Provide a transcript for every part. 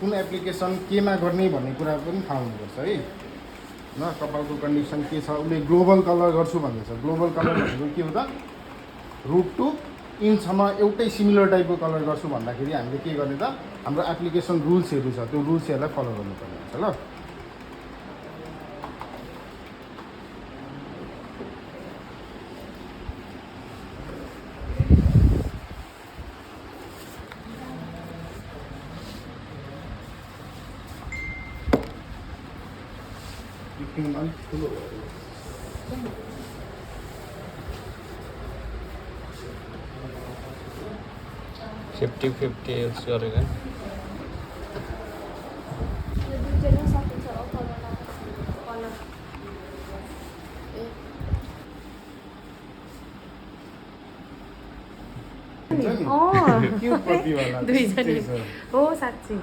कुन एप्लिकेसन केमा गर्ने भन्ने कुरा पनि थाहा हुनुपर्छ है न कपालको कन्डिसन के छ उसले ग्लोबल कलर गर्छु भन्दैछ ग्लोबल कलर भनेको के हो त रुट टु इन्चसम्म एउटै सिमिलर टाइपको कलर गर्छु भन्दाखेरि हामीले के गर्ने त हाम्रो एप्लिकेसन रुल्सहरू छ त्यो रुल्सहरूलाई फलो गर्नुपर्ने हुन्छ ल 50-50 यूज गरेको दुईजना हो साँच्चै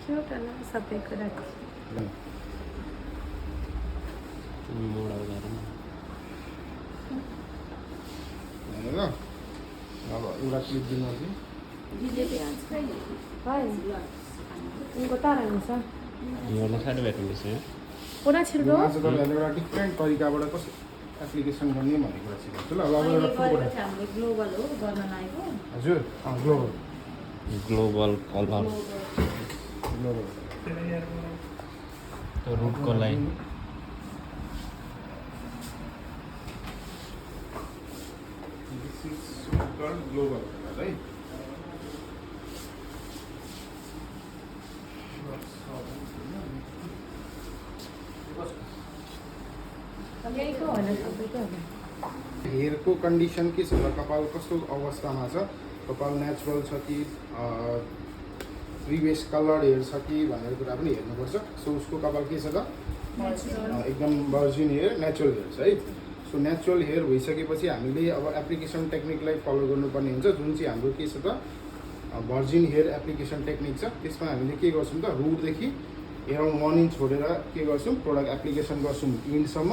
क्युट होला सबै कुरा अब एउटा क्लिप दिनु उनको ताराहरू छ एउटा साइड भेट्नुपर्छ पुरा छिटो एउटा डिफ्रेन्ट तरिकाबाट कसो एप्लिकेसन गर्ने भन्ने कुरा सिकाउँछु ल ग्लोबल हो गर्न लागेको हजुर ग्लोबल ग्लोबल कलर रुटको लागि ग्लोबल है हेयरको कन्डिसन के छ त कपाल कस्तो अवस्थामा छ कपाल नेचुरल छ कि प्रिभियस कलर हेयर छ कि भनेर कुरा पनि हेर्नुपर्छ सो उसको कपाल के छ त एकदम भर्जिन हेयर नेचुरल हेयर छ है सो नेचुरल हेयर भइसकेपछि हामीले अब एप्लिकेसन टेक्निकलाई फलो गर्नुपर्ने हुन्छ जुन चाहिँ हाम्रो के छ त भर्जिन हेयर एप्लिकेसन टेक्निक छ त्यसमा हामीले के गर्छौँ त रुटदेखि एराउन्ड 1 इन्च छोडेर के गर्छौँ प्रोडक्ट एप्लिकेसन गर्छौँ इन्डसम्म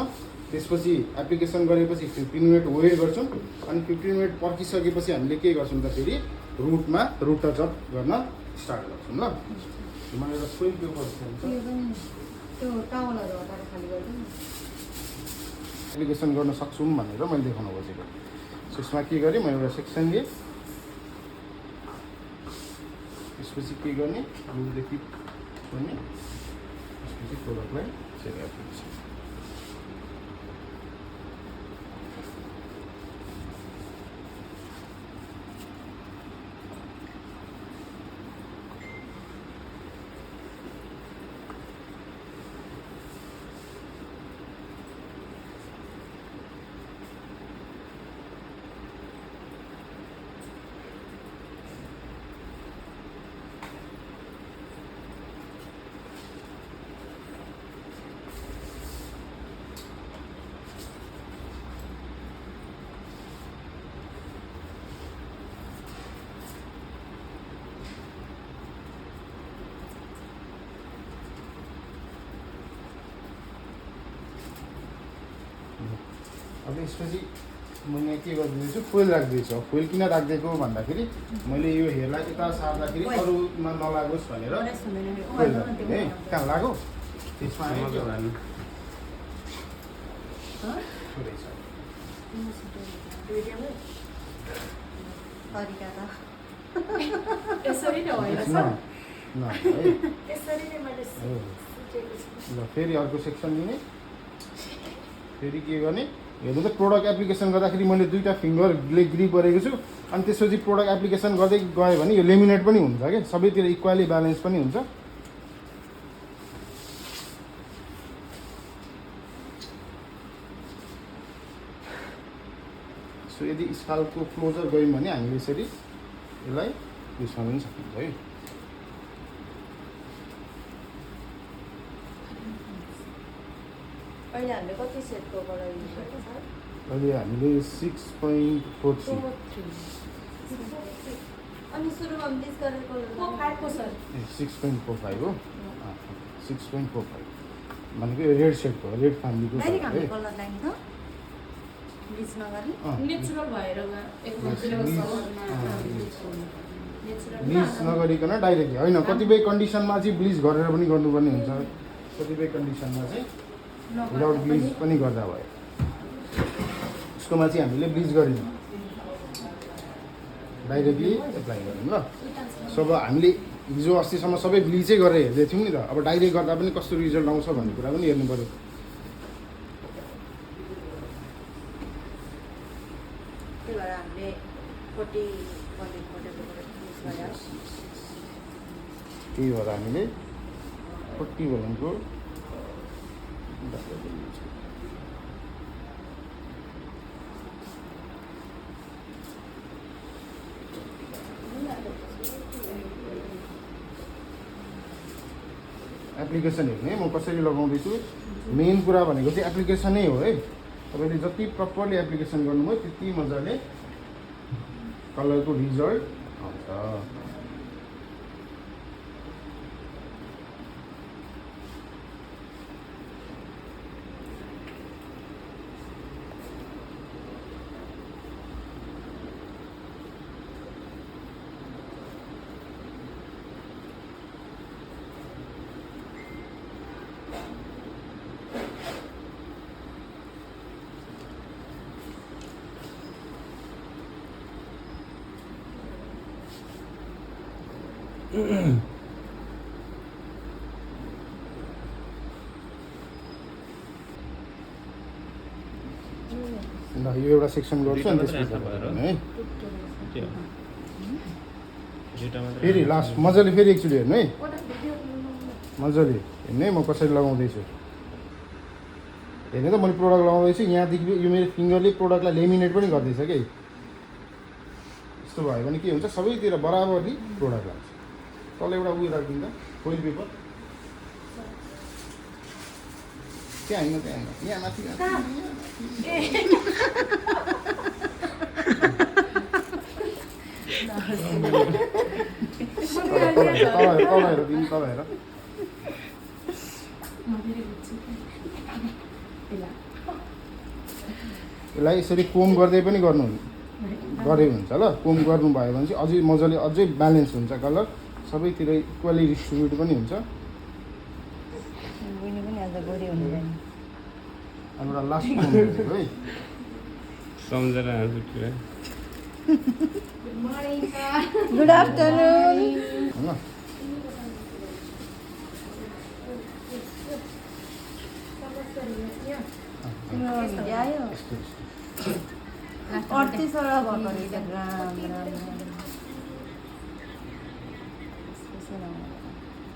त्यसपछि एप्लिकेसन गरेपछि 15 मिनट वेट गर्छौँ अनि 15 मिनट पर्खिसकेपछि हामीले के गर्छौँ त फेरि रुटमा रुट टचअप गर्न स्टार्ट गर्छौँ ल मलाई एउटा सोही पेपर एप्लिकेसन गर्न सक्छौँ भनेर मैले देखाउन खोजेको त्यसमा के गरेँ मैले एउटा सेक्सन लिएँ त्यसपछि के गर्ने रुटदेखि छोड्ने त्यसपछि प्रोडक्टलाई चाहिँ एप्लिकेसन अब यसपछि मैले के गरिदिँदैछु फोइल राखिदिन्छु फोइल किन राखिदिएको भन्दाखेरि मैले यो हेयरलाई यता सार्दाखेरि अरूमा नलागोस् भनेर फोइल राखिदिएँ है कहाँ लाग्यो त्यसमा ल फेरि अर्को सेक्सन लिने फेरि के गर्ने हेर्नु त प्रोडक्ट एप्लिकेसन गर्दाखेरि मैले दुईवटा फिङ्गरले ग्रिप गरेको छु अनि त्यसपछि प्रोडक्ट एप्लिकेसन गर्दै गयो भने यो लेमिनेट पनि हुन्छ क्या सबैतिर इक्वाली ब्यालेन्स पनि हुन्छ सो यदि स्काल्पको क्लोजर गयौँ भने हामीले यसरी यसलाई उयसमा पनि सकिन्छ है अहिले हामीले कति सेटको कलर युज गरेको छ अहिले हामीले 6.43 अनि सुरुमा मिस गरेको 5 को सर 6.45 हो 6.45 भनेको रेड सेडको रेड फ्यामिलीको कलर लाइन त मिस नगर्ने नेचुरल भएर ब्लिच नगरिकन डाइरेक्टली होइन, कतिपय कन्डिसनमा चाहिँ ब्लिच गरेर पनि गर्नुपर्ने हुन्छ, कतिपय कन्डिसनमा चाहिँ विदाउट ब्लिच पनि गर्दा भयो। उसकोमा चाहिँ हामीले ब्लिच गरिदिउँ, डाइरेक्टली एप्लाई गरौँ ल। सो अब हामीले हिजो अस्तिसम्म सबै ब्लिचै गरेर हेर्दै थियौँ नि त, अब डाइरेक्ट गर्दा पनि कस्तो रिजल्ट आउँछ भन्ने कुरा पनि हेर्नु पऱ्यो। त्यही भएर हामीले 40 त्यही भएर हामीले 40 भलनको एप्लिकेसन हेर्ने म कसरी लगाउँदैछु। मेन कुरा भनेको चाहिँ एप्लिकेसनै हो है। तपाईँले जति प्रपरली एप्लिकेसन गर्नुभयो त्यति मजाले कलरको रिजल्ट आउँछ। ल यो एउटा सेक्सन गर्छु अनि त्यसपछि है फेरि लास्ट मजाले फेरि एकचोटि हेर्नु है, मजाले हेर्नु है म कसरी लगाउँदैछु। हेर्नु त मैले प्रोडक्ट लगाउँदैछु, यहाँदेखि यो मेरो फिङ्गरले प्रोडक्टलाई लेमिनेट पनि गर्दैछ कि। यस्तो भयो भने के हुन्छ, सबैतिर बराबरली प्रोडक्ट लाग्छ। तल एउटा उयो राखिदिँदा फोइल पेपर त्यहाँ होइन, त्यहाँ होइन, यहाँ माथि तल हेर। यसलाई यसरी कोम गर्दै पनि गर्नु गरे हुन्छ ल। कोम गर्नुभयो भने चाहिँ अझै मजाले अझै ब्यालेन्स हुन्छ कलर, सबैतिर इक्वली डिस्ट्रिब्युट पनि हुन्छ। अब एउटा लास्ट कोम है, सम्झेर हाँसु कुरा। Good afternoon. होइन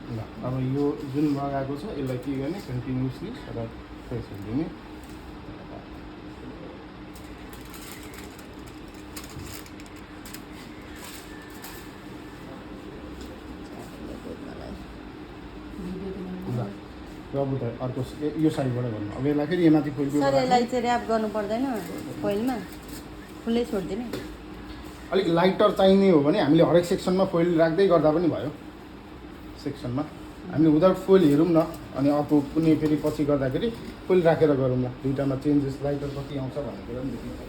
ल अब यो जुन लगाएको छ यसलाई के गर्ने, कन्टिन्युसली सदा फ्रेस दिने। अब त अर्को यो साइडबाट गर्नु। अब यसलाई फेरि यहाँमाथि फोइल सर यसलाई चाहिँ ऱ्याप गर्नु पर्दैन फोइलमा, फुल्लै छोडिदिने। अलिक लाइटर चाहिने हो भने हामीले हरेक सेक्सनमा फोइल राख्दै गर्दा पनि भयो। सेक्सनमा हामीले विदाउट फोइल हेरौँ न, अनि अर्को कुनै फेरि पछि गर्दाखेरि फोइल राखेर गरौँ न, दुइटामा चेन्जेस लाइटर कति आउँछ भन्ने कुरा पनि देखिन्छ।